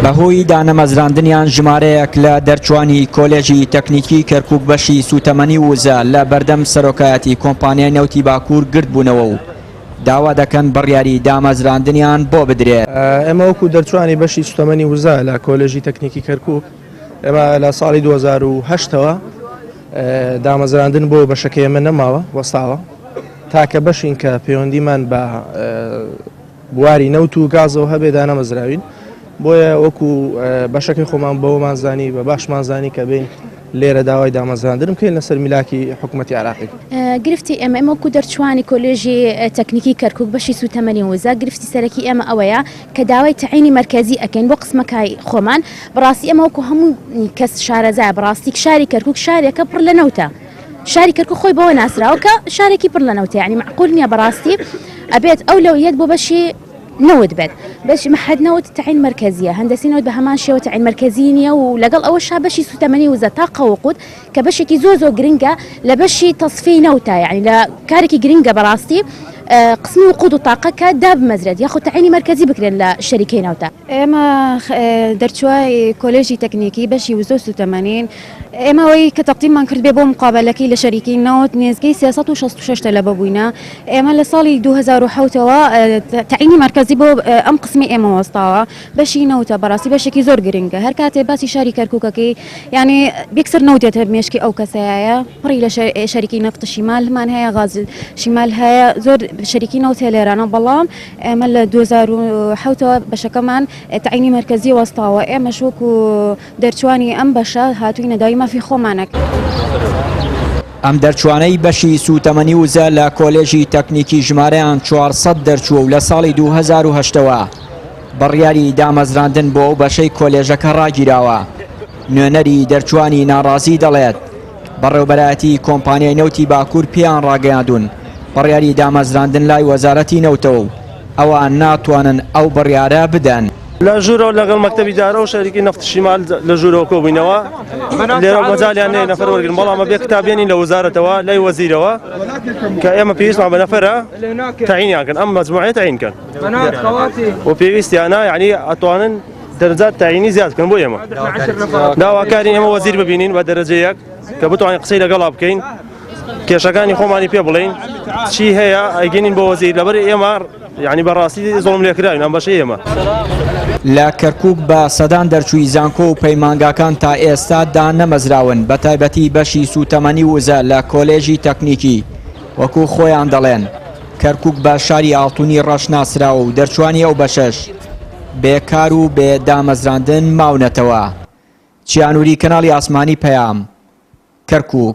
بەهۆی دانەمەزراندنیان ژمارەیەک لە دەرچوانی کۆلێژی تەکنیکی کەرکوک بەشی سوتەمەنی و وزە لە بەردەم سەرۆکایەتی کۆمپانیای نەوتی باکوور گردبوونەوە و داوا دەکەن بڕیاری دامەزراندنیان بۆ بدرێت. ئێمە وەکو دەرچوانی بەشی سوتەمەنی وزە لە کۆلێژی تەکنیکی کەرکوک ئێمە لە ساڵی 2008 ەوە دامەزراندن بۆ بەشەکەی ئێمە نەماوە وەستاوە تاکە بەشین کە پەیوەندیمان بە بواری نەوت و گازەوە هەبێ دانەمەزراوین بۆیە وەکو بەشەکەی خۆمان بەوەمان زانی بە باشمان زانی کە بین لێرە داوای دامەزراندن بکەین لەسەر میلاکی حکوومەتتی عراقی. گرفتی ئێمە ئێمە وەکو دەرچوانی کۆلێژی تەکنیکی کەرکوک بەشی سوتەمەنی و وزە گرفتی سەرەکی ئێمە ئەوەیە کە داوای تەعینی مەرکەزی ئەکەین بۆ قسمەکای خۆمان بەڕاستی ئێمە وەکو هەموو کەس شارەزایە بەڕاستی شاری کەرکوک شارێکە پڕ لە نەوتە شاری کەرکوک خۆی بەوە ناسراوە کە شارێکی پڕ لە نەوتە یعنی مەعقول نییە بەڕاستی ئەبێت ئەو لەویەت بۆ بەشی نەوت بێت بەشی مەحەد نەوت تەعین مەرکەزیە هەندەسی نەوت بە هەمان شێوە تەعین مەرکەزی نییە و لەگەڵ ئەوەشا بەشی سوتەمەنی وزە تاقە وقود کە بەشێکی زۆر زۆر گرنگە لە بەشی تەسفیەی نەوتە یعنی لە کارێکی گرنگە بەڕاستی قسمی وقود و تاقە کە دابمەزرێت یاخود تەعینی مەرکەزی بکرێن لە شەریکەی نەوتە. ئێمە دەرچوای کۆلێژی تەکنیکی بەشی وزە و سوتەمەنین، ئێمە ئەوەی کە تەقدیممان کردبێ بۆ مقابەلەکەی لە شەریکەی نەوت نێزگەی 366 تەلەبە بووینە، ئێمە لە ساڵی 2007 ەوە تەعینی مەرکەزی بۆ ئەم قسمی ئێمە وەستاوە، بەشی نەوتە بەڕاستی بەشێکی زۆر گرنگە هەر کاتێ باسی شاری کەرکوکەکەی یانی یەکسەر نەوت دێتە مێشکی ئەو کەسەیە پڕی لە شەریکی نەفت شیمالمان هەیە غاز شیمال هەیە زۆر شەریکی نەوت هەیە لێرانە بەڵام ئێمە لە 2007 ەوە بەشەکەمان تەعینی مەرکەزی وەستاوە ئێمەش وەکو دەرچوانی ئەم بەشە هاتوینە داوای مافی خۆمانەک. ئەم دەرچوانەی بەشی سووتەمەنی وزە لە کۆلێژی تەکنیکی ژمارەیان 400 دەرچووە و لە ساڵی 2008 ەوە بڕیاری دامەزراندن بۆ ئەو بەشەی کۆلێژەکە ڕاگیراوە. نوێنەری دەرچوانی ناڕازی دەڵێت، بەڕێوبەرایەتی کۆمپانیای نەوتی باکوور پێیان ڕاگەیاندوون بڕیاری دامەزراندن لای وەزارەتی نەوتە و ئەوان ناتوانن ئەو بڕیارە بدەن. لە ژوورەوە لەگەڵ مەکتەبی ئیدارە و شەریکی نەفت شیمال لە ژوورەوە کۆبووینەوە لێرە مەجالیان نەیە نەفەر وەرگرن بەڵام ئەبێ کتاب بێنین لە وەزارەتەوە لای وەزیرەوە کە ئێمە پێویستمان بە نەفەرە تەعینیان کەن ئەم مەجموعەیە تەعین کەن و پێویستیانە یعنی ئەتوانن دەرەجات تەعینی زیاد بکەن بۆ ئێمە داواکارین ئێمە وەزیر ببینین بە دەرەجە یەک کە بتوانین قسەی لەگەڵا بکەین کێشەکانی خۆمانی پێ بڵێین چی هەیە ئەیگەنین بۆ وەزیر لەبەر ئێمە یعنی بەڕاستی زۆڵم لێکراوین ئەم بەشەی ئێمە. لە کەرکوک بە سەدان دەرچووی زانکۆ و پەیمانگاکان تا ئێستا دانەمەزراون بەتایبەتی بەشی سووتەمەنی و وزە لە کۆلێژی تەکنیکی وەکو خۆیان دەڵێن کەرکوک بە شاری ئاڵتونی ڕەش ناسراوە و دەرچوانی ئەو بەشەش بێ کار و بێ دامەزراندن ماونەتەوە. چیانوری کەناڵی ئاسمانی پەیام، کەرکوک.